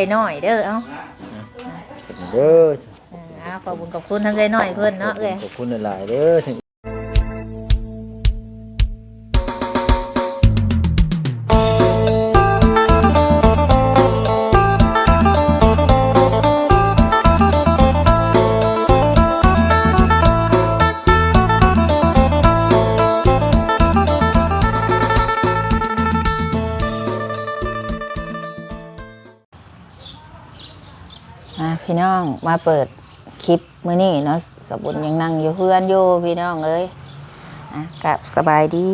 ອື້ອຍນ້ອຍເດີ. ເອົາ ເດີ ເອີ ເອົາ ຂອບຄຸນຂອບຄຸນທາງເອື້ອຍນ້ອຍເພິ່ນເນາະ ເອື້ອຍ ຂອບຄຸນຫຼາຍໆເດີ. ອ່າ ພີ່ນ້ອງ ມາເປີດຄລິບມື້ນີ້ເນາະ ສາວບຸນຍັງນັ່ງຢູ່ເຮືອນຢູ່ ພີ່ນ້ອງເອີຍ. ອ່າ ກະສະບາຍດີ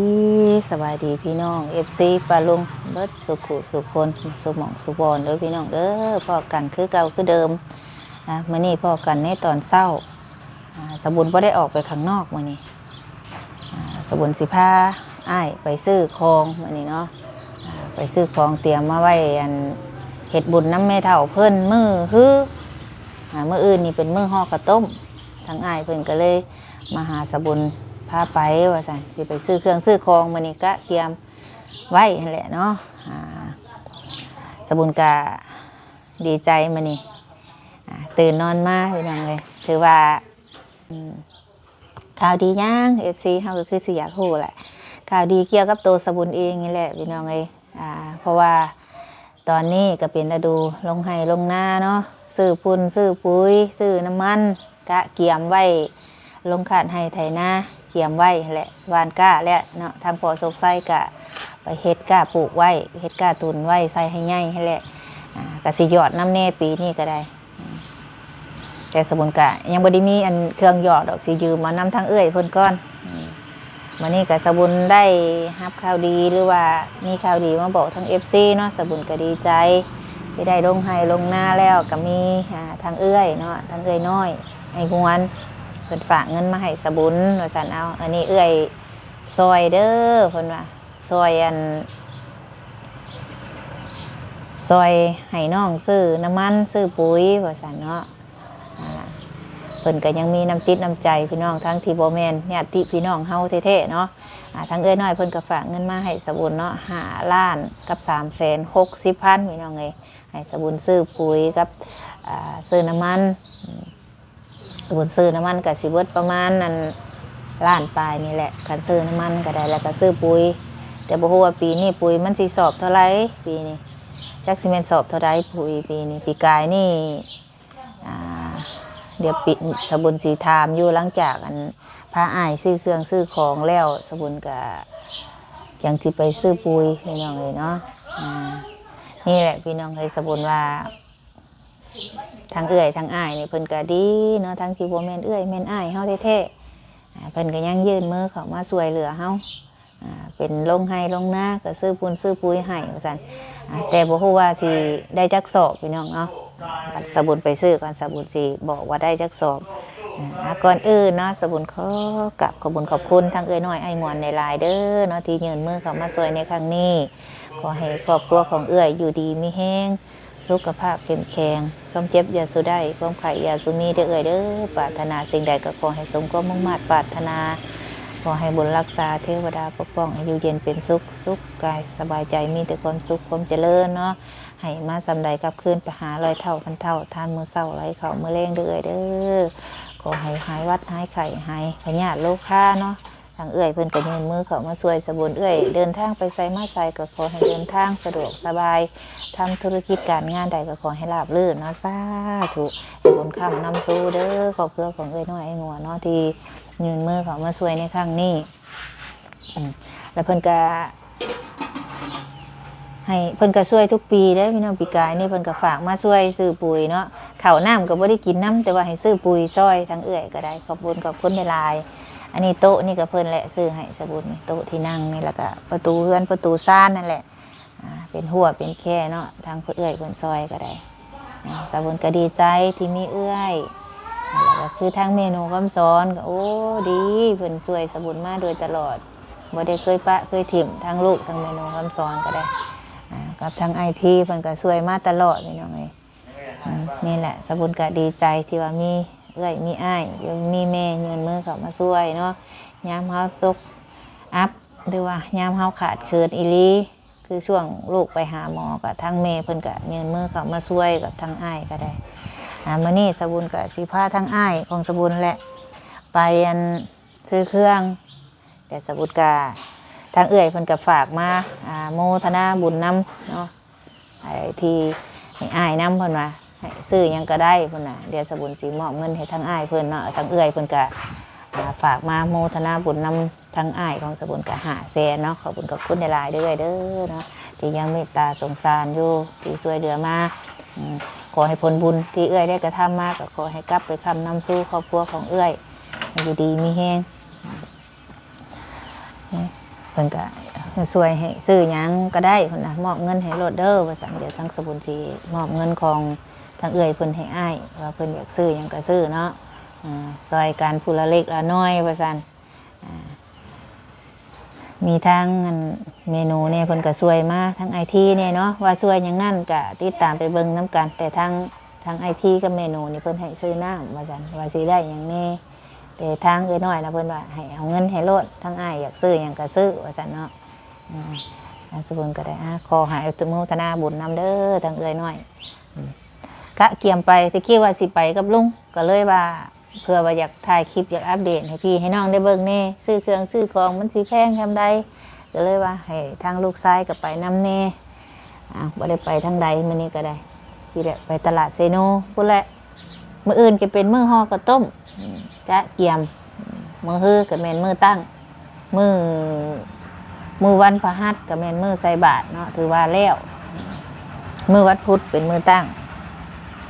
ສະບາຍດີພີ່ນ້ອງ ເອັຟຊີ ປ້າລຸງ ເບິດສູ່ຄູ່ສູ່ຄົນ ສູ່ໝ່ອງສູ່ບ່ອນເດີ ພີ່ນ້ອງເດີ. ພໍ້ກັນຄືເກົ່າຄືເດີມ ອ່າ ມື້ນີ້ພໍ້ກັນໃນຕອນເຊົ້າ. ອ່າ ສາວບຸນບໍ່ໄດ້ອອກໄປຂ້າງນອກມື້ນີ້. ອ່າ ສາວບຸນຊິພາອ້າຍໄປຊື້ຂອງມື້ນີ້ເນາະ. ອ່າ ໄປຊື້ຂອງຕຽມມາໄວ້ ອັນ ເຮັດບຸນນຳແມ່ເຖົ້າເພິ່ນມື້ຮື ອ່າ ມື້ອື່ນນີ້ເປັນມື້ຫໍ່ເຂົ້າຕົ້ມ. ທາງອ້າຍເພິ່ນກໍເລີຍມາຫາສາວບຸນ ພາໄປວ່າຊັ້ນ ຊິໄປຊື້ເຄື່ອງຊື້ຂອງ. ມື້ນີ້ກະກຽມໄວ້ຫັ້ນແຫຼະເນາະ. ອ່າ ສາວບຸນກະດີໃຈມື້ນີ້ ອ່າ ຕື່ນນອນມາ ພີ່ນ້ອງເອີຍ ຖືວ່າ ອືມ ຂ່າວດີຫຍັງ ເອັຟຊີ ເຮົາກໍຄືຊິຢາກຮູ້ແຫຼະ. ຂ່າວດີກ່ຽວກັບໂຕສາວບຸນເອງນີ້ແຫຼະ ພີ່ນ້ອງເອີຍ. ອ່າ ເພາະວ່າຕອນນີ້ກໍເປັນລະດູລົງໄຮ່ລົງນາເນາະ ຊື້ຝຸ່ນຊື້ປຸຍ ຊື້ນ້ຳມັນ ກະກຽມໄວ້ລົງຄາດໄຮ່ໄຖນາ ກຽມໄວ້ຫັ້ນແຫຼະ ຫວ່ານກ້າແລ້ວເນາະ. ທາງພໍ່ໂຊກໄຊກະໄປເຮັດກ້າປູກໄວ້ ເຮັດກ້າຕຸນໄວ້ ໃສ່ໃຫ້ໃຫຍ່ຫັ້ນແຫຼະ. ອ່າ ກະຊິຢອດນຳແດ່ປີນີ້ກໍໄດ້. ແຕ່ສາວບຸນກະຍັງບໍ່ໄດ້ມີອັນເຄື່ອງຢອດດອກ ຊິຢືມເອົານຳທາງເອື້ອຍເພິ່ນກ່ອນ. ອືມ ມື້ນີ້ກະສາວບຸນໄດ້ຮັບຂ່າວດີ ຫຼືວ່າມີຂ່າວດີມາບອກທາງເອັຟຊີເນາະ ສາວບຸນກະດີໃຈທີ່ໄດ້ລົງໄຮ່ລົງນາແລ້ວ. ກະມີ ອ່າ ທາງເອື້ອຍເນາະ ທາງເອື້ອຍນ້ອຍ ອ້າຍງວນ ເພິ່ນຝາກເງິນມາໃຫ້ສາວບຸນວ່າຊັ້ນ. ເອົາ ອັນນີ້ເອື້ອຍຊ່ອຍເດີ ເພິ່ນວ່າ ຊ່ອຍອັນ ຊ່ອຍໃຫ້ນ້ອງຊື້ນ້ຳມັນ ຊື້ປຸຍວ່າຊັ້ນເນາະ. ອ່າ ເພິ່ນກໍຍັງມີນ້ຳຈິດນ້ຳໃຈພີ່ນ້ອງ ທັງທີ່ບໍ່ແມ່ນຍາດຕິພີ່ນ້ອງເຮົາແທ້ໆເນາະ. ອ່າ ທາງເອື້ອຍນ້ອຍເພິ່ນກໍຝາກເງິນມາໃຫ້ສາວບຸນເນາະ ຫ້າລ້ານກັບສາມແສນຫົກສິບພັນ ພີ່ນ້ອງເອີຍ ໃຫ້ສາວບຸນຊື້ປຸຍກັບ ອ່າ ຊື້ນ້ຳມັນ. ອືມ ສາວບຸນຊື້ນ້ຳມັນກໍຊິເບິດປະມານນັ້ນ ລ້ານປາຍນີ້ແຫຼະ ຄັນຊື້ນ້ຳມັນກໍໄດ້ ແລ້ວກໍຊື້ປຸຍ. ແຕ່ບໍ່ຮູ້ວ່າປີນີ້ປຸຍມັນຊິສອບເທົ່າໃດ ປີນີ້ ຈັກຊິແມ່ນສອບເທົ່າໃດປຸຍປີນີ້. ປີກາຍນີ້ ອ່າ ດຽວປີ ສາວບຸນຊິຖາມຢູ່ ຫຼັງຈາກອັນພາອ້າຍຊື້ເຄື່ອງຊື້ຂອງແລ້ວ ສາວບຸນກະຈັ່ງຊິໄປຊື້ປຸຍ ພີ່ນ້ອງເອີຍເນາະ. ອ່າ ນີ້ແຫຼະ ພີ່ນ້ອງເອີຍ ສາວບຸນວ່າ ທັງເອື້ອຍທັງອ້າຍນີ້ເພິ່ນກະດີເນາະ ທັງທີ່ບໍ່ແມ່ນເອື້ອຍແມ່ນອ້າຍເຮົາແທ້ໆ ອ່າ ເພິ່ນກະຍັງຍື່ນມືເຂົ້າມາຊ່ວຍເຫຼືອເຮົາ. ອ່າ ເປັນລົງໄຮ່ລົງນາກໍຊື້ຝຸ່ນຊື້ປຸຍໃຫ້ວ່າຊັ້ນ. ອ່າ ແຕ່ບໍ່ຮູ້ວ່າຊິໄດ້ຈັກສອບພີ່ນ້ອງເນາະ ສາວບຸນໄປຊື້ກ່ອນ ສາວບຸນຊິບອກວ່າໄດ້ຈັກສອບ. ອ່າ ກ່ອນອື່ນເນາະ ສາວບຸນຂໍກາບຂອບບຸນຂອບຄຸນທັງເອື້ອຍນ້ອຍອ້າຍງວນຫຼາຍໆເດີເນາະ ທີ່ຍື່ນມືເຂົ້າມາຊ່ວຍໃນຄັ້ງນີ້. ຂໍໃຫ້ຄອບຄົວຂອງເອື້ອຍຢູ່ດີມີແຮງ ສຸຂະພາບເຂັ້ມແຂງ ຄວາມເຈັບຢ່າສູ່ໄດ້ ຄວາມໄຂ້ຢ່າສູ່ມີເດີເອື້ອຍເດີ. ປາດຖະໜາສິ່ງໃດກໍຂໍໃຫ້ສົມຄວາມມຸ່ງມາດປາດຖະໜາ. ຂໍໃຫ້ບຸນຮັກສາ ເທວະດາປົກປ້ອງ ໃຫ້ຢູ່ເຢັນເປັນສຸກ ສຸກກາຍສະບາຍໃຈ ມີແຕ່ຄວາມສຸກຄວາມຈະເລີນເນາະ. ໃຫ້ມາສ່ຳໃດກັບຄືນໄປຫາຮ້ອຍເທົ່າພັນເທົ່າ ທານມື້ເຊົ້າໄຫຼເຂົ້າມື້ແລງເດີເອື້ອຍເດີ. ຂໍໃຫ້ຫາຍຫວັດຫາຍໄຂ້ ຫາຍພະຍາດໂລຄາເນາະ. ທາງເອື້ອຍເພິ່ນກໍຍື່ນມືເຂົ້າມາຊ່ວຍສາວບຸນ ເອື້ອຍເດີນທາງໄປໃສມາໃສກໍຂໍໃຫ້ເດີນທາງສະດວກສະບາຍ ທຳທຸລະກິດການງານໃດກໍຂໍໃຫ້ລາບລື່ນເນາະ ສາທຸ. ໃຫ້ບຸນຄ້ຳນຳຊູເດີ ຄອບຄົວຂອງເອື້ອຍນ້ອຍອ້າຍງົວເນາະ ທີ່ຍື່ນມືເຂົ້າມາຊ່ວຍໃນຄັ້ງນີ້. ອືມ ແລ້ວເພິ່ນກະໃຫ້ ເພິ່ນກະຊ່ວຍທຸກປີເດ້ພີ່ນ້ອງ. ປີກາຍນີ້ເພິ່ນກະຝາກມາຊ່ວຍຊື້ປຸຍເນາະ ເຂົ້ານ້ຳກໍບໍ່ໄດ້ກິນນຳ ແຕ່ວ່າໃຫ້ຊື້ປຸຍຊ່ອຍ. ທາງເອື້ອຍກໍໄດ້ຂອບບຸນຂອບຄຸນຫຼາຍໆ. ອັນນີ້ໂຕະນີ້ກໍເພິ່ນແຫຼະຊື້ໃຫ້ສາວບຸນ ໂຕະທີ່ນັ່ງນີ້ ແລ້ວກະປະຕູເຮືອນປະຕູຊານນັ້ນແຫຼະ ອ່າ ເປັນຮົ້ວເປັນແຄເນາະ ທາງເອື້ອຍເພິ່ນຊ່ອຍກໍໄດ້. ສາວບຸນກໍດີໃຈທີ່ມີເອື້ອຍ ແລ້ວກໍຄືທາງແມ່ໜູຄຳສອນກໍ ໂອ້ ດີ ເພິ່ນຊ່ວຍສາວບຸນມາໂດຍຕະຫຼອດ ບໍ່ໄດ້ເຄີຍປະເຄີຍຖິ້ມທາງລູກ ທາງແມ່ໜູຄຳສອນກໍໄດ້ ອ່າ ກັບທາງອ້າຍທີ ເພິ່ນກໍຊ່ວຍມາຕະຫຼອດ ພີ່ນ້ອງເອີຍ. ອືມ ນີ້ແຫຼະ ສາວບຸນກໍດີໃຈທີ່ວ່າມີເອື້ອຍມີອ້າຍ ມີແມ່ຍື່ນມືເຂົ້າມາຊ່ວຍເນາະ ຍາມເຮົາຕົກອັບ ຫຼືວ່າຍາມເຮົາຂາດເຂີນອີ່ຫຼີ ຄືຊ່ວງລູກໄປຫາໝໍ ກໍທາງແມ່ເພິ່ນກໍຍື່ນມືເຂົ້າມາຊ່ວຍ ກັບທາງອ້າຍກໍໄດ້. ອ່າ ມື້ນີ້ສາວບຸນກໍຊິພາທາງອ້າຍຂອງສາວບຸນແຫຼະ ໄປ ອັນ ຊື້ເຄື່ອງ ແຕ່ສາວບຸນກະ ທາງເອື້ອຍເພິ່ນກະຝາກມາ ອ່າ ໂມທະນາບຸນນຳເນາະ ໄອ້ທີ່ໃຫ້ອ້າຍນຳ ເພິ່ນວ່າໃຫ້ຊື້ຫຍັງກະໄດ້ ເພິ່ນວ່າ ດຽວສາວບຸນຊິມອບເງິນໃຫ້ທາງອ້າຍເພິ່ນເນາະ ທາງເອື້ອຍເພິ່ນກະ ອ່າ ຝາກມາໂມທະນາບຸນນຳທາງອ້າຍຂອງສາວບຸນກະຫ້າແສນເນາະ ຂອບຄຸນຂອບຄຸນຫຼາຍໆເດີ້ເອື້ອຍເດີ້ເນາະ ທີ່ຍັງເມດຕາສົງສານຢູ່ ທີ່ຊ່ວຍເຫຼືອມາ ອືມ ຂໍໃຫ້ຜົນບຸນທີ່ເອື້ອຍໄດ້ກະທຳມາ ກະຂໍໃຫ້ກັບໄປຄ້ຳນຳສູ່ຄອບຄົວຂອງເອື້ອຍ ໃຫ້ຢູ່ດີມີແຮງ. ເພິ່ນກະຊ່ວຍໃຫ້ຊື້ຫຍັງກະໄດ້ ເພິ່ນນະ ມອບເງິນໃຫ້ໂລດເດີ້ວ່າຊັ້ນ ດຽວທາງສະບຸນຊິມອບເງິນຂອງທາງເອື້ອຍເພິ່ນໃຫ້ອ້າຍ ວ່າເພິ່ນຢາກຊື້ຫຍັງກະຊື້ເນາະ ອາ ຊ່ອຍກັນຜູ້ລະເລັກລະນ້ອຍວ່າຊັ້ນ ອາ ມີທາງອັນເມນູແດ່ ເພິ່ນກະຊ່ວຍມາ ທາງໄອທີແດ່ເນາະ ວ່າຊ່ວຍຫຍັງນັ້ນກະຕິດຕາມໄປເບິ່ງນຳກັນ ແຕ່ທາງ ທາງໄອທີກັບເມນູນີ້ເພິ່ນໃຫ້ຊື້ນ້ຳວ່າຊັ້ນ ວ່າຊິໄດ້ຫຍັງແດ່ ແຕ່ທາງເອື້ອຍນ້ອຍນະ ເພິ່ນວ່າໃຫ້ເອົາເງິນໃຫ້ໂລດ ທາງອ້າຍຢາກຊື້ຫຍັງກະຊື້ວ່າຊັ້ນເນາະ ອາ ທາງສະບຸນກໍໄດ້ ອາ ຂໍໃຫ້ອະນຸໂມທະນາບຸນນຳເດີ້ ທາງເອື້ອຍນ້ອຍ ອືມ ກະກຽມໄປ ແຕ່ກີ້ວ່າຊິໄປກັບລຸງ ກໍເລີຍວ່າ ເພື່ອວ່າຢາກຖ່າຍຄລິບ ຢາກອັບເດດໃຫ້ພີ່ໃຫ້ນ້ອງໄດ້ເບິ່ງແດ່ ຊື້ເຄື່ອງຊື້ຂອງມັນຊິແພງສ່ຳໃດ ກໍເລີຍວ່າໃຫ້ທາງລູກຊາຍກໍໄປນຳແດ່ ອາ ບໍ່ໄດ້ໄປທາງໃດມື້ນີ້ກໍໄດ້ ຊິໄດ້ໄປຕະຫຼາດເຊໂນພຸ້ນແຫຼະ ມື້ອື່ນຈະເປັນມື້ຫໍ່ເຂົ້າຕົ້ມ ອືມ ກະກຽມ ມື້ຮືກໍແມ່ນມື້ຕັ້ງ ມື້ ມື້ວັນພະຫັດກໍແມ່ນມື້ໃສ່ບາດເນາະ ຖືວ່າແລ້ວ ມື້ວັນພຸດເປັນມື້ຕັ້ງ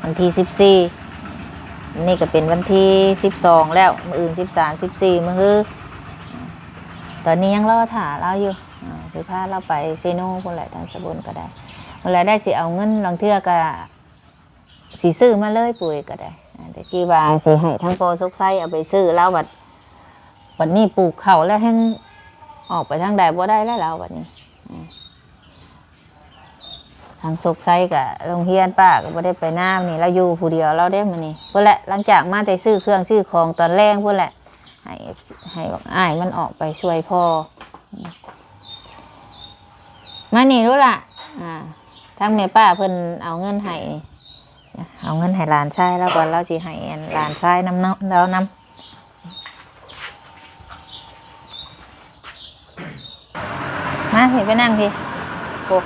ວັນທີສິບສີ່ ນີ້ກໍເປັນວັນທີສິບສອງແລ້ວ ມື້ອື່ນສິບສາມ ສິບສີ່ ມື້ຮື ຕອນນີ້ຍັງລໍຖ້າລາວຢູ່ ອາ ຊິພາລາວໄປເຊໂນພຸ້ນແຫຼະ ທາງສະບຸນກໍໄດ້ ເວລາໄດ້ຊິເອົາເງິນ ລາງເທື່ອກໍ ຊິຊື້ມາເລີຍປຸ້ຍກໍໄດ້ ອາ ແຕ່ກີ້ວ່າຊິໃຫ້ທາງພໍ່ສົກໄຊເອົາໄປຊື້ ລາວບັດ ບັດນີ້ປູກເຂົ້າແລ້ວແຮ່ງອອກໄປທາງໃດບໍ່ໄດ້ແລ້ວລາວບັດນີ້ ອາ ທາງສົກໄຊກໍໂຮງຮຽນ ປ້າກໍບໍ່ໄດ້ໄປນາ ມື້ນີ້ລາວຢູ່ຜູ້ດຽວລາວເດ້ມື້ນີ້ ພຸ້ນແຫຼະ ຫຼັງຈາກມາແຕ່ຊື້ເຄື່ອງຊື້ຂອງຕອນແລງພຸ້ນແຫຼະ ໃຫ້ ໃຫ້ບັກອ້າຍມັນອອກໄປຊ່ວຍພໍ່ ມານີ້ດູລະ ອາ ທາງແມ່ປ້າເພິ່ນເອົາເງິນໃຫ້ ເອົາເງິນໃຫ້ຫຼານຊາຍລາວກ່ອນ ລາວຊິໃຫ້ອັນຫຼານຊາຍນຳເນາະ ລາວນຳ ມາພີ້ ໄປນັ່ງພີ້ ໂອ້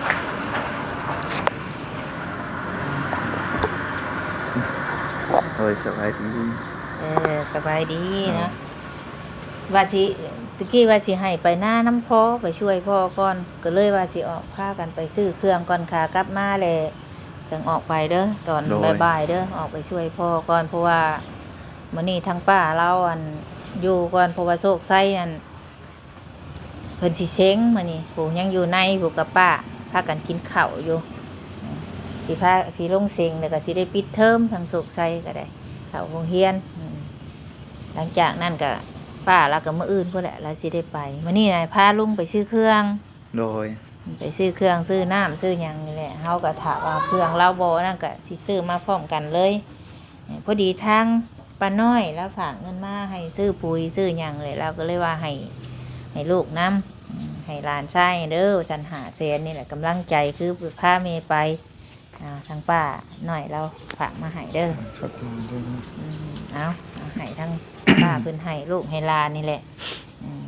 ໂດຍ ສະບາຍດີ ເອີ ສະບາຍດີເນາະ ເອີ ວ່າຊິ ຕະກີ້ວ່າຊິໃຫ້ໄປນານຳພໍ່ ໄປຊ່ວຍພໍ່ກ່ອນ ກໍເລີຍວ່າຊິອອກພາກັນໄປຊື້ເຄື່ອງກ່ອນ ຂາກັບມາແລ້ວຈັ່ງອອກໄປເດີ້ ຕອນ ໂດຍ ບ່າຍໆເດີ້ ອອກໄປຊ່ວຍພໍ່ກ່ອນ ເພາະວ່າມື້ນີ້ທາງປ້າລາວ ອັນ ຢູ່ກ່ອນ ເພາະວ່າໂຊກໄຊ ອັນ ເພິ່ນຊິເສັງມື້ນີ້ ຜູ້ຍັງຢູ່ໃນ ຜູ້ກັບປ້າພາກັນກິນເຂົ້າຢູ່ ຊິພາ ຊິລົງເສັງ ແລ້ວກໍຊິໄດ້ປິດເທີມ ທາງໂຊກໄຊກໍໄດ້ ເຂົ້າໂຮງຮຽນ ອືມ ຫຼັງຈາກນັ້ນກໍປ້າລາວກໍມື້ອື່ນພຸ້ນແຫຼະ ລາວຊິໄດ້ໄປ ມື້ນີ້ນະພາລຸງໄປຊື້ເຄື່ອງ ໂດຍ ໄປຊື້ເຄື່ອງຊື້ນ້ຳຊື້ຫຍັງນີ້ແຫຼະ ເຮົາກໍຖ້າວ່າເຄື່ອງລາວບໍ່ນັ້ນກໍຊິຊື້ມາພ້ອມກັນເລີຍ ພໍດີທາງປ້ານ້ອຍລາວຝາກເງິນມາໃຫ້ຊື້ປຸ໋ຍຊື້ຫຍັງແຫຼະ ລາວກໍເລີຍວ່າໃຫ້ ໃຫ້ລູກນຳ ໃຫ້ຫຼານຊາຍເດີ້ ຊັ້ນຫ້າແສນນີ້ແຫຼະ ກຳລັງໃຈຄືພາແມ່ໄປ ອ່າ ທາງປ້ານ້ອຍລາວຝາກມາໃຫ້ເດີ້ ຂອບໃຈເດີ້ ອືມ ເອົາ ເອົາໃຫ້ທາງປ້າເພິ່ນໃຫ້ລູກໃຫ້ຫຼານນີ້ແຫຼະ ອືມ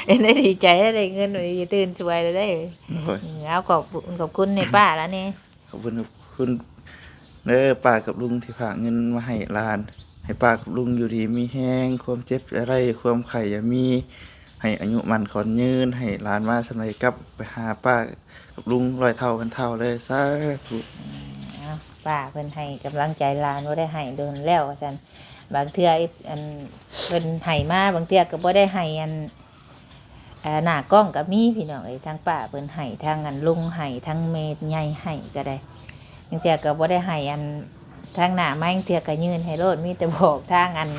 ເປັນໄດ້ດີໃຈໄດ້ເງິນ ຕື່ນສວຍແລ້ວເດ້ ໂດຍ ເອົາ ຂອບ ຂອບຄຸນໃຫ້ປ້າລະແດ່ ຂອບຄຸນ ຂອບຄຸນເດີ້ ປ້າກັບລຸງທີ່ຝາກເງິນມາໃຫ້ຫຼານ ໃຫ້ປ້າກັບລຸງຢູ່ດີມີແຮງ ຄວາມເຈັບຢ່າໄດ້ ຄວາມໄຂ້ຢ່າມີ ໃຫ້ອາຍຸໝັ້ນຂວັນຍືນ ໃຫ້ຫຼານມາສ່ຳໃດກັບໄປຫາປ້າກັບລຸງຮ້ອຍເທົ່າພັນເທົ່າເດີ້ ສາທຸ ອືມ ເອົາ ປ້າເພິ່ນໃຫ້ກຳລັງໃຈຫຼານ ບໍ່ໄດ້ໃຫ້ດົນແລ້ວວ່າຊັ້ນ ບາງເທື່ອ ອັນ ເພິ່ນໃຫ້ມາ ບາງເທື່ອກໍບໍ່ໄດ້ໃຫ້ ອັນ ອ່າ ໜ້າກ້ອງກໍມີພີ່ນ້ອງເອີຍ ທັງປ້າເພິ່ນໃຫ້ ທັງອັນລຸງໃຫ້ ທັງແມ່ໃຫຍ່ໃຫ້ກໍໄດ້ ບາງເທື່ອກໍບໍ່ໄດ້ໃຫ້ອັນທາງໜ້າມາ ບາງເທື່ອກໍຍື່ນໃຫ້ໂລດ ມີແຕ່ບອກທາງອັນ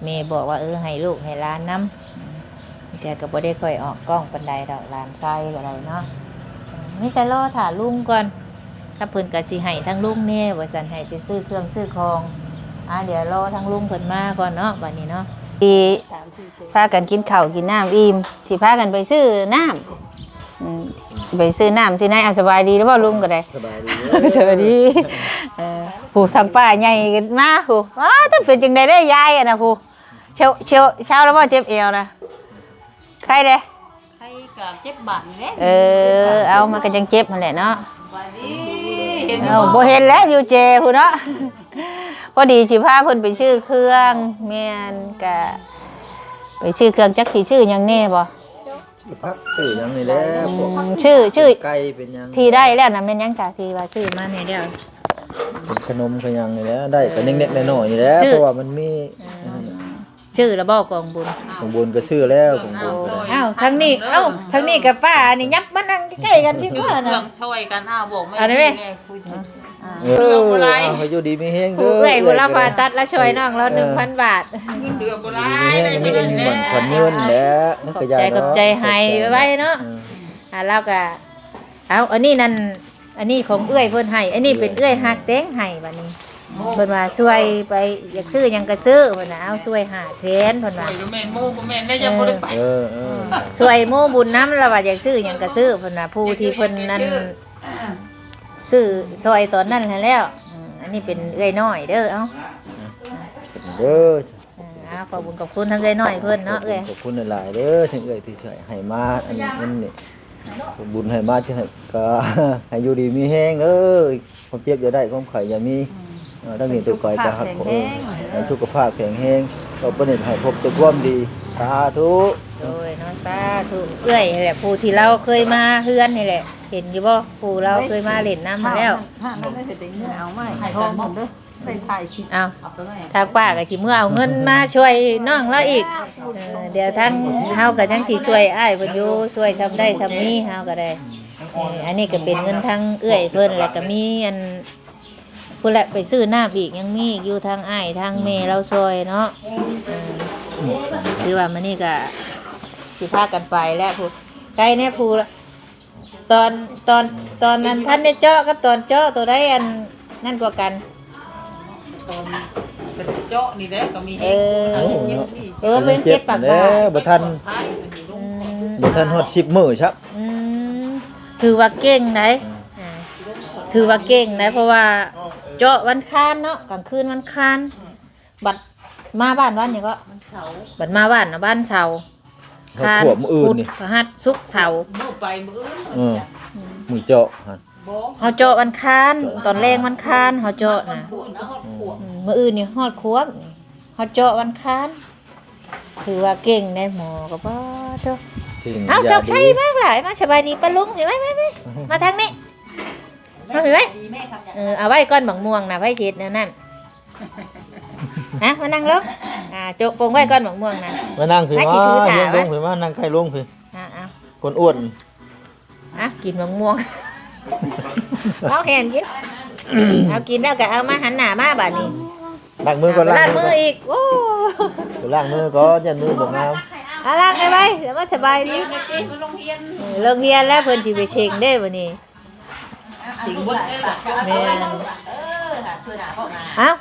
ແມ່ບອກວ່າ ເອີ ໃຫ້ລູກໃຫ້ຫຼານນຳ ບາງເທື່ອກໍບໍ່ໄດ້ຄ່ອຍອອກກ້ອງປານໃດດອກ ຫຼານຊາຍກໍໄດ້ເນາະ ມີແຕ່ລໍຖ້າລຸງກ່ອນ ຖ້າເພິ່ນກໍຊິໃຫ້ທາງລຸງແດ່ວ່າຊັ້ນ ໃຫ້ໄປຊື້ເຄື່ອງຊື້ຂອງ ອ່າ ດຽວລໍທາງລຸງເພິ່ນມາກ່ອນເນາະ ບາດນີ້ເນາະ ທີ່ ພາກັນກິນເຂົ້າກິນນ້ຳອີ່ມ ຊິພາກັນໄປຊື້ນ້ຳ ອືມ ໄປຊື້ນ້ຳຊື້ໃນ ເອົາ ສະບາຍດີແລ້ວບໍ່ ລຸງກໍໄດ້ ສະບາຍດີ ສະບາຍດີ ເອີ ຜູ້ທາງປ້າໃຫຍ່ມາ ຜູ້ ອ້າ ເປັນຈັ່ງໃດເດ້ຍາຍ ອັນນະ ຜູ້ ເຊົາ ເຊົາ ເຊົາແລ້ວບໍ່ ເຈັບແອວນະ ໄຄເດ້ ໄຄກໍເຈັບບາດນີ້ແຫຼະ ເອີ ເອົາ ມັນກໍຍັງເຈັບຫັ້ນແຫຼະເນາະ ສະບາຍດີ ເອົ້າ ບໍ່ເຫັນແລ້ວ ຢູ່ເຈພຸ້ນເນາະ ພໍດີຊິພາເພິ່ນໄປຊື້ເຄື່ອງ ແມ່ນ ກະໄປຊື້ເຄື່ອງ ຈັກຊິຊື້ຫຍັງແດ່ບໍ່? ຊື້ຜັກຊື້ຫຍັງນີ້ແຫຼະ ອືມ ຊື້ ຊື້ ເປັນໄກ່ເປັນຫຍັງ ທີ່ໄດ້ແລ້ວນະ ແມ່ນຫຍັງຊະ ທີ່ວ່າຊື້ມານີ້ແລ້ວ? ເປັນຂະໜົມຂະຫຍັງນີ້ແຫຼະ ໄດ້ກໍເລັກໆນ້ອຍໆນີ້ແຫຼະ ຊື້ ເພາະວ່າມັນມີ ອືມ ຊື້ແລ້ວບໍ່ກອງບຸນ? ກອງບຸນກໍຊື້ແລ້ວ ກອງບຸນກໍໄດ້ ອ້າວ ທາງນີ້ ເອົ້າ ທາງນີ້ກັບປ້າອັນນີ້ ຫຍັບມານັ່ງໃກ້ໆກັນດີກວ່ານະ ຊ່ອຍກັນ ອ້າວ ບອກແມ່ ອັນນີ້ແມ່ ເອີ ເຫຼືອບໍ່ຫຼາຍ ເອົາ ໃຫ້ຢູ່ດີມີແຮງເດີ ຜູ້ເອື້ອຍຜູ້ລາວຜ່າຕັດລະຊ່ອຍນ້ອງລາວ ເອີ ໜຶ່ງພັນບາດ ເຫຼືອບໍ່ຫຼາຍ ຢູ່ດີມີແຮງ ມີເງິນຂວັນເງິນແຫຼະ ມັນກໍຢາກ ຂອບໃຈ ເນາະ ຂອບໃຈໃຫ້ໄວໆເນາະ ເອີ ອ່າ ລາວກໍ ເອົາ ອັນນີ້ນັ້ນ ອັນນີ້ຂອງເອື້ອຍເພິ່ນໃຫ້ ອັນນີ້ເປັນເອື້ອຍຮັກແຕ່ງໃຫ້ ບາດນີ້ ເພິ່ນວ່າຊ່ວຍໄປ ຢາກຊື້ຫຍັງກໍຊື້ ເພິ່ນວ່າ ເອົາ ຊ່ວຍຫ້າແສນ ເພິ່ນວ່າ ຊ່ວຍກໍແມ່ນ ໝູ່ກໍແມ່ນ ໄດ້ ເອີ ຍັງບໍ່ໄດ້ໄປ ເອີ ເອີ ຊ່ວຍໝູ່ບຸນນຳ ລາວວ່າຢາກຊື້ຫຍັງກໍຊື້ ເພິ່ນວ່າ ຜູ້ທີ່ເພິ່ນນັ້ນ ຊື້ຊ່ອຍຕອນນັ້ນຫັ້ນແລ້ວ ອືມ ອັນນີ້ເປັນເອື້ອຍນ້ອຍເດີ ເອົາ ເດີ ເອີ ເອົາ ຂອບບຸນຂອບຄຸນທາງເອື້ອຍນ້ອຍເພິ່ນເນາະ ຂອບຄຸນ ເອື້ອຍ ຂອບຄຸນຫຼາຍໆເດີ ທາງເອື້ອຍທີ່ຊ່ວຍໃຫ້ມາ ອັນນີ້ ເງິນນີ້ ບຸນໃຫ້ມາ ທີ່ໃຫ້ ກໍໃຫ້ຢູ່ດີມີແຮງເດີ ຄວາມເຈັບຢ່າໄດ້ ຄວາມໄຂ້ຢ່າມີ ອືມ ເອີ ທັງນີ້ໄປໄກກໍຮັກ ເອີ ໃຫ້ສຸຂະພາບແຂງແຮງ ຕໍ່ໄປນີ້ໃຫ້ພົບແຕ່ຄວາມດີ ສາທຸ ໂດຍເນາະ ສາທຸ ເອື້ອຍນີ້ແຫຼະ ຜູ້ທີ່ລາວເຄີຍມາເຮືອນນີ້ແຫຼະ ເຫັນຢູ່ບໍ່ ຜູ້ລາວເຄີຍມາຫຼິ້ນນຳຫັ້ນແລ້ວ ເອົາ ທາງປ້າກໍຊິເມືອເອົາເງິນມາຊ່ວຍນ້ອງລາວອີກ ເອີ ດຽວທາງເຮົາກໍຍັງຊິຊ່ວຍອ້າຍເພິ່ນຢູ່ ຊ່ວຍຊ່ຳໄດ້ຊ່ຳມີ ເຮົາກໍໄດ້ ເອີ ອັນນີ້ກໍເປັນເງິນທາງເອື້ອຍເພິ່ນ ແລ້ວກໍມີອັນ ພຸ້ນແຫຼະ ໄປຊື້ນ້ຳອີກ ຍັງມີອີກຢູ່ ທາງອ້າຍທາງແມ່ລາວຊ່ອຍເນາະ ເອີ ຖືວ່າມື້ນີ້ກໍຊິພາກັນໄປແລ້ວ ຜູ້ໃກ້ແດ່ ຜູ້ ຕອນ ຕອນ ຕອນນັ້ນທັນໄດ້ເຈາະກັບຕອນເຈາະ ໂຕໃດອັນນັ້ນກວ່າກັນ? ຕອນເຈາະນີ້ແຫຼະກໍມີແຮງ ເອີ ເອີ ເຈັບປາກບາດ ບໍ່ທັນ ອືມ ບໍ່ທັນຮອດສິບມື້ຊ້ຳ ອືມ ຖືວ່າເກັ່ງໄດ໋ ອືມ ອ່າ ຖືວ່າເກັ່ງໄດ໋ ເພາະວ່າເຈາະວັນຄານເນາະ ກາງຄືນວັນຄານ ບັດມາບ້ານວັນຫຍັງເກາະ ວັນເສົາ ບັດມາບ້ານນະວັນເສົາ ຄານ ພຸດ ພະຫັດ ສຸກ ເສົາ ມື້ໄປມື້ອື່ນ ເອີ ມື້ເຈາະຫັ້ນ ເຮົາເຈາະວັນຄານ ຕອນແລງວັນຄານເຮົາເຈາະນະ ອືມ ມື້ອື່ນນີ້ຮອດຂວບ ເຮົາເຈາະວັນຄານ ຖືວ່າເກັ່ງໄດ໋ ໝໍກໍບໍ່ໂຕ ເກັ່ງ ເອົາ ຢາ ໂຊກໄຊ ດີ ມາຫຼາຍ ມາສະບາຍດີປ້າລຸງ ໄວ້ໆໆ ມາທາງນີ້ ມາໄວ້ ເອີ ເອົາໄວ້ກ້ອນໝາກມ່ວງນະ ໃຜເຮັດແນວນັ້ນ ຮະ ມານັ່ງລົງ ອ່າ ໂຈະປົງໄວ້ກ້ອນໝາກມ່ວງນະ ມານັ່ງພີ້ ມາຊິຖືຖາ ມາ ເຮັດລົງພີ້ ມານັ່ງໃກ້ລົງພີ້ ອ່າ ເອົາ ຄົນອ້ວນ ອ່ະ ກິນໝາກມ່ວງ ເອົາແຫ່ນກິນ ເອົາກິນແລ້ວກໍເອົາມາຫັນໜ້າມາບາດນີ້ ລ້າງມືກ່ອນ ລ້າງມື ລ້າງມືອີກ ໂອ້ ໄປລ້າງມືກ່ອນ ຢ້ານມືບໍ່ງາມ ເອົາ ລ້າງໄວ້ໆ ແລ້ວມາສະບາຍດີ ເອີ ໂຮງຮຽນແລ້ວ ເພິ່ນຊິໄປເສັງເດ້ບາດນີ້ ເສັງເບິດເດ້ລະ ແມ່ນ ເອີ ເອົາ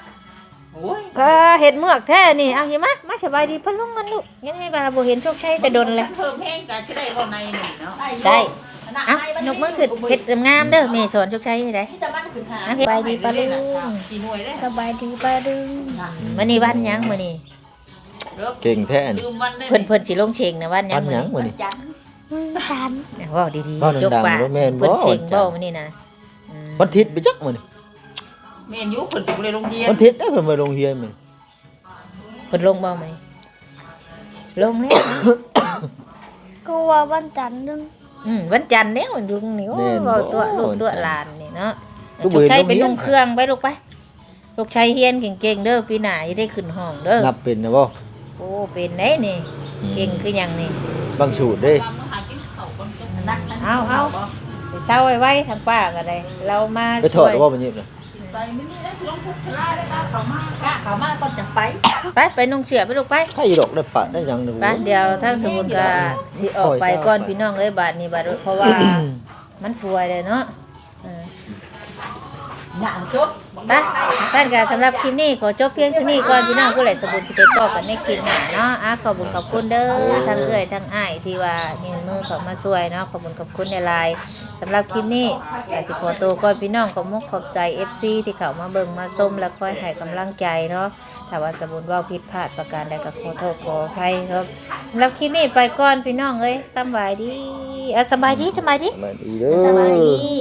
ໂອ້ຍ ເອີ ເຮັດເມືອກແທ້ນີ້ ເອົາ ຫິມາ ມາສະບາຍດີປ້າລຸງກັນລູກ ຍັງໄດ້ວ່າບໍ່ເຫັນໂຊກໄຊແຕ່ດົນແລ້ວ ເພີ່ມແຮງກໍຊິໄດ້ເວົ້າໃນນີ້ເນາະ ໄດ້ ເອົາ ຍົກມືຂຶ້ນ ເຮັດງາມໆເດີ ແມ່ສອນໂຊກໄຊໃຫ້ໄດ໋ ສະບາຍດີປ້າລຸງ ສະບາຍດີປ້າລຸງ ມື້ນີ້ວັນຫຍັງມື້ນີ້? ເກັ່ງແທ້ ເພິ່ນ ເພິ່ນຊິລົງເສັງນະ ວັນຫຍັງມື້ນີ້? ວັນຈັນ ເວົ້າດີໆ ເວົ້າດັງໆ ຈົກປາກ ເພິ່ນເສັງບໍ່ມື້ນີ້ນະ? ອືມ ວັນທິດໄປຈັກມື້ນີ້ ແມ່ນຢູ່ ເພິ່ນຊິບໍ່ໄດ້ລົງຮຽນ ວັນທິດເດ້ ເພິ່ນບໍ່ໄດ້ລົງຮຽນມື້ ເພິ່ນລົງບໍ່ມື້ນີ້? ລົງແລ້ວ ກໍວ່າວັນຈັນເດ້ ອືມ ວັນຈັນແລ້ວ ລຸງນີ້ ໂອ້ ແມ່ນບໍ່ ເວົ້າຕົວະລູກຕົວະຫຼານນີ້ເນາະ ຄືບໍ່ເຫັນໂຮງຮຽນ ໂຊກໄຊໄປນຸ່ງເຄື່ອງໄປລູກໄປ ໂຊກໄຊຮຽນເກັ່ງໆເດີ ປີໜ້າຊິໄດ້ຂຶ້ນຫ້ອງເດີ ນັບເປັນນະບໍ່? ໂອ້ ເປັນໄດ໋ນີ້ ເກັ່ງຄືຫຍັງນີ້? ບາງສູດເດ້. ເອົາ ເອົາ ໄປເຊົາໄວໆ ທາງປ້າກໍໄດ້ ລາວມາ ໄປຖອດ ຊ່ວຍ ບໍ່ບັດນີ້ນະ? ໄປ ໄປນຸ່ງເສື້ອໄປລູກໄປ. ໄດ້ດອກ ໄດ້ປະໄດ້ຫຍັງນະ. ໄປ ດຽວທາງສະບຸນກໍຊິອອກໄປກ່ອນ ພີ່ນ້ອງເອີຍ ບາດນີ້ ບາດ ເພາະວ່າ ມັນສວຍເດ້ເນາະ. ເອີ ໄປ ຊັ້ນກໍສຳລັບຄລິບນີ້ຂໍຈົບພຽງເທົ່ານີ້ກ່ອນ ພີ່ນ້ອງ. ຜູ້ໃດສະບຸນຊິໄປພໍ້ກັນໃນຄລິບໜ້າເນາະ. ອາ ຂອບຄຸນຂອບຄຸນເດີ ທາງເອື້ອຍທາງອ້າຍທີ່ວ່າຍື່ນມືເຂົ້າມາຊ່ວຍເນາະ. ຂອບຄຸນຂອບຄຸນຫຼາຍໆ. ສຳລັບຄລິບນີ້ກໍຊິຂໍໂຕກ່ອນ ພີ່ນ້ອງ. ຂອບມຸກຂອບໃຈເອັຟຊີທີ່ເຂົ້າມາເບິ່ງມາຊົມ ແລະ ຄອຍໃຫ້ກຳລັງໃຈເນາະ. ຖ້າວ່າສະບຸນເວົ້າຜິດພາດປະການໃດກໍຂໍໂທດຂໍອະໄພເນາະ. ສຳລັບຄລິບນີ້ໄປກ່ອນ ພີ່ນ້ອງເອີຍ. ສຳບາຍດີ. ເອົາ ສະບາຍດີ ສະບາຍດີ ສະບາຍດີເດີ ສະບາຍດີ.